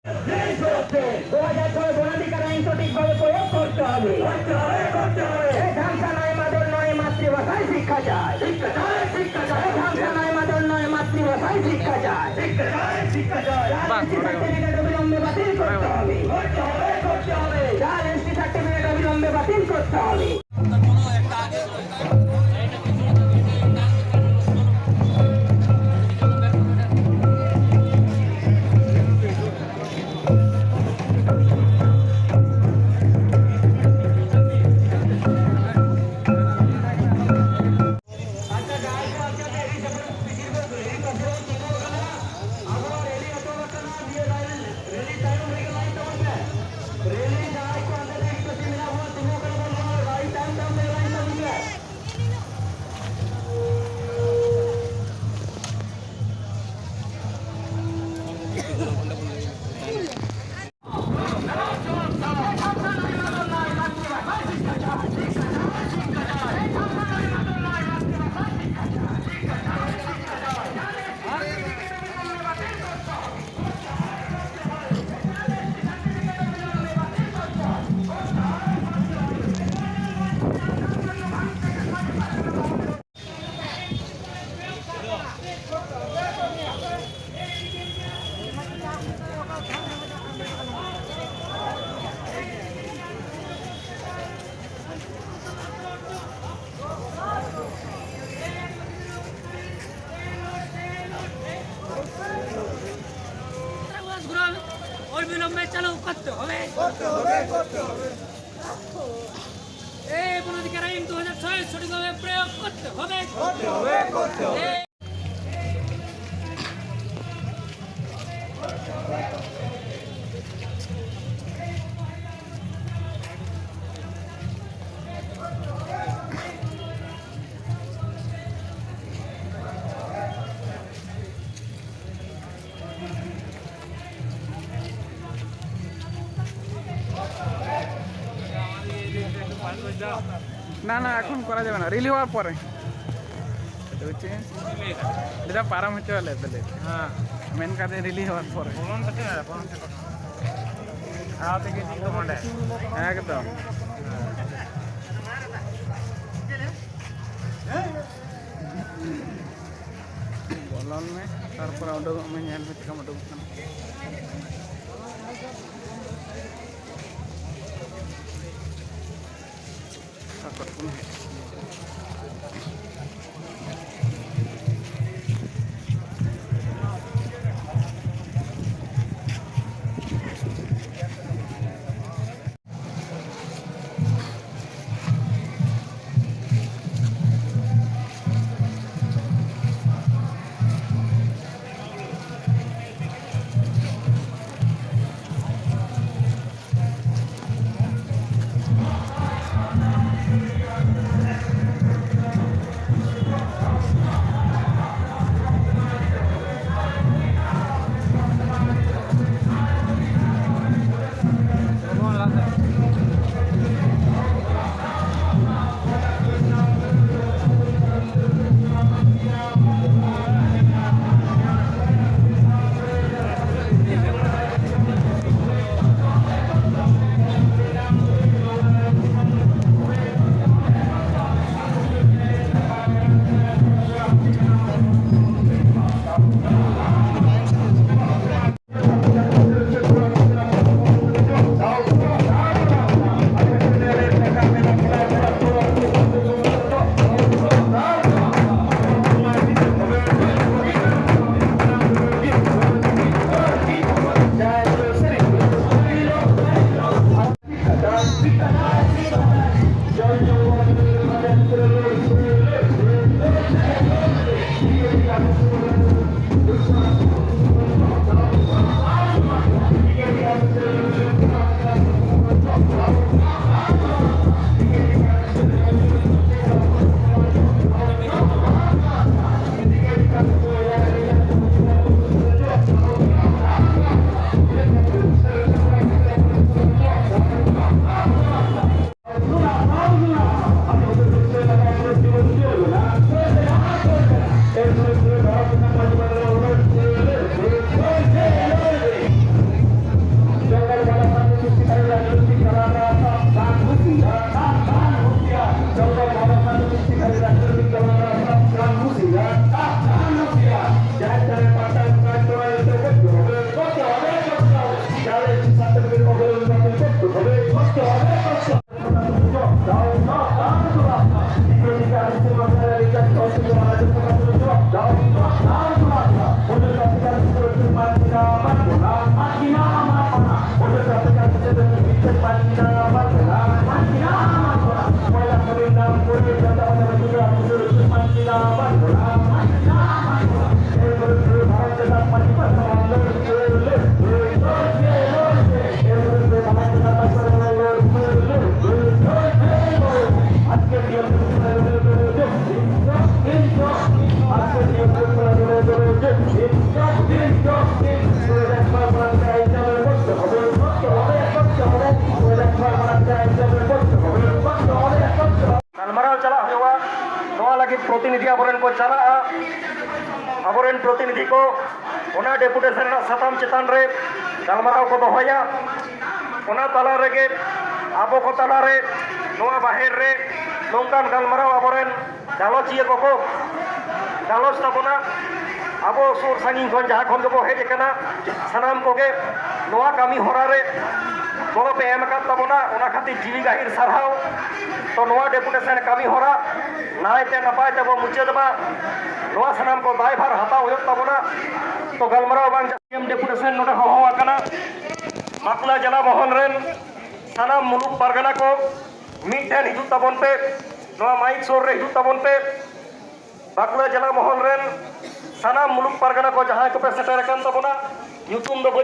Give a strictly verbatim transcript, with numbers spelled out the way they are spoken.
দু হাজার ছয় বনাধিকার আইন সঠিকভাবে প্রয়োগ করতে হবে। এই ধামসা নয় মাদল নয়, মাতৃভাষায় শিক্ষা চাই। এই ধামসা নয় মাদল নয়, মাতৃভাষায় শিক্ষা চাই। চার এসটি সার্টিফিকেট অবিলম্বে বাতিল করতে হবে। চার এসটি সার্টিফিকেট অবিলম্বে বাতিল করতে হবে। অবিলম্বে চালু করতে হবে। করতে হবে, করতে হবে। এই বনাধিকার আইন দু হাজার ছয় সঠিকভাবে প্রয়োগ করতে হবে। করতে হবে, করতে হবে। এই না, না, এখন করা যাবে না, রিলি হওয়ার পরে। এটা হচ্ছে, এটা পারাম হচ্ছে বলে, তাহলে। হ্যাঁ। ᱢᱮᱱ ᱠᱟᱛᱮ ᱨᱤᱞᱤ ᱦᱚᱸ ᱯᱚᱨᱮ᱾ ᱵᱚᱞᱚᱱ ᱠᱟᱛᱮ, ᱵᱚᱞᱚᱱ ᱠᱟᱛᱮ᱾ ᱟᱨ ᱛᱮᱜᱮ ᱪᱮᱫ ᱠᱚ ᱚᱸᱰᱮ? ᱮᱠᱫᱚᱢ᱾ ᱵᱚᱞᱚᱱ ᱢᱮ, ᱛᱟᱨᱯᱚᱨᱮ ᱩᱰᱩᱠᱚᱜ ᱢᱮ, ᱧᱮᱞ ᱢᱮ ᱪᱮᱠᱟᱢ ᱩᱰᱩᱠᱚᱜ ᱠᱟᱱᱟ᱾ ᱟᱵᱚᱨᱮᱱ ᱯᱨᱚᱛᱤᱱᱤᱫᱷᱤ ᱠᱚ ᱚᱱᱟ ᱰᱮᱯᱩᱴᱮᱥᱚᱱ ᱨᱮᱱᱟᱜ ᱥᱟᱛᱟᱢ ᱪᱮᱛᱟᱱ ᱨᱮ ᱜᱟᱞᱢᱟᱨᱟᱣ ᱠᱚ ᱫᱚᱦᱚᱭᱟ᱾ ᱚᱱᱟ ᱛᱟᱞᱟ ᱨᱮᱜᱮ ᱟᱵᱚ ᱠᱚ ᱛᱟᱞᱟᱨᱮ ᱱᱚᱣᱟ ᱵᱟᱦᱮᱨ ᱨᱮ ᱱᱚᱝᱠᱟᱱ ᱜᱟᱞᱢᱟᱨᱟᱣ ᱟᱵᱚᱨᱮᱱ ᱜᱟᱞᱚᱪᱤᱭᱟᱹ ᱠᱚᱠᱚ ᱜᱟᱞᱚᱪ ᱛᱟᱵᱚᱱᱟ᱾ ᱟᱵᱚ ᱥᱩᱨ ᱥᱟᱺᱜᱤᱧ ᱠᱷᱚᱱ ᱡᱟᱦᱟᱸ ᱠᱷᱚᱱ ᱜᱮᱵᱚ ᱦᱮᱡ ᱟᱠᱟᱱᱟ, ᱥᱟᱱᱟᱢ ᱠᱚᱜᱮ ᱱᱚᱣᱟ ᱠᱟᱹᱢᱤ ᱦᱚᱨᱟ ᱨᱮ ᱜᱚᱲᱚ ᱯᱮ ᱮᱢ ᱟᱠᱟᱫ ᱛᱟᱵᱚᱱᱟ᱾ ᱚᱱᱟ ᱠᱷᱟᱹᱛᱤᱨ ᱡᱤᱣᱤ ᱜᱟᱹᱦᱤᱨ ᱥᱟᱨᱦᱟᱣ᱾ ᱛᱚ, ᱱᱚᱣᱟ ᱰᱮᱯᱩᱴᱮᱥᱚᱱ ᱠᱟᱹᱢᱤ ᱦᱚᱨᱟ ᱱᱟᱭᱛᱮ ᱱᱟᱯᱟᱭ ᱛᱮᱵᱚ ᱢᱩᱪᱟᱹᱫ ᱢᱟ, ᱱᱚᱣᱟ ᱥᱟᱱᱟᱢ ᱠᱚ ᱫᱟᱭᱵᱷᱟᱨ ᱦᱟᱛᱟᱣ ᱦᱩᱭᱩᱜ ᱛᱟᱵᱚᱱᱟ᱾ ᱛᱚ, ᱜᱟᱞᱢᱟᱨᱟᱣ ᱵᱟᱝ ᱪᱟᱞᱟᱜ ᱰᱮᱯᱩᱴᱮᱥᱚᱱ ᱱᱚᱰᱮ ᱦᱚᱦᱚ ᱟᱠᱟᱱᱟ᱾ ᱵᱟᱸᱠᱩᱲᱟ ᱡᱮᱞᱟ ᱢᱚᱦᱚᱞ ᱨᱮᱱ ᱥᱟᱱᱟᱢ ᱢᱩᱞᱩᱠ ᱯᱟᱨᱜᱟᱱᱟ ᱠᱚ ᱢᱤᱫ ᱴᱷᱮᱱ ᱦᱤᱡᱩᱜ ᱛᱟᱵᱚᱱ ᱯᱮ, ᱱᱚᱣᱟ ᱢᱟᱭᱤᱠ ᱥᱩᱨ ᱨᱮ ᱦᱤᱡᱩᱜ ᱛᱟᱵᱚᱱ ᱯᱮ᱾ ᱵᱟᱸᱠᱩᱲᱟ ᱡᱮᱞᱟ ᱢᱚᱦᱚᱞ ᱨᱮᱱ ᱥᱟᱱᱟᱢ ᱢᱩᱞᱩᱠ ᱯᱟᱨᱜᱟᱱᱟ ᱠᱚ ᱡᱟᱦᱟᱸᱭ ᱠᱚᱯᱮ ᱥᱮᱴᱮᱨ ᱟᱠᱟᱱ ᱛᱟᱵᱚᱱᱟ, ᱧᱩᱛᱩᱢ ᱫᱚ ᱵᱟᱹᱧ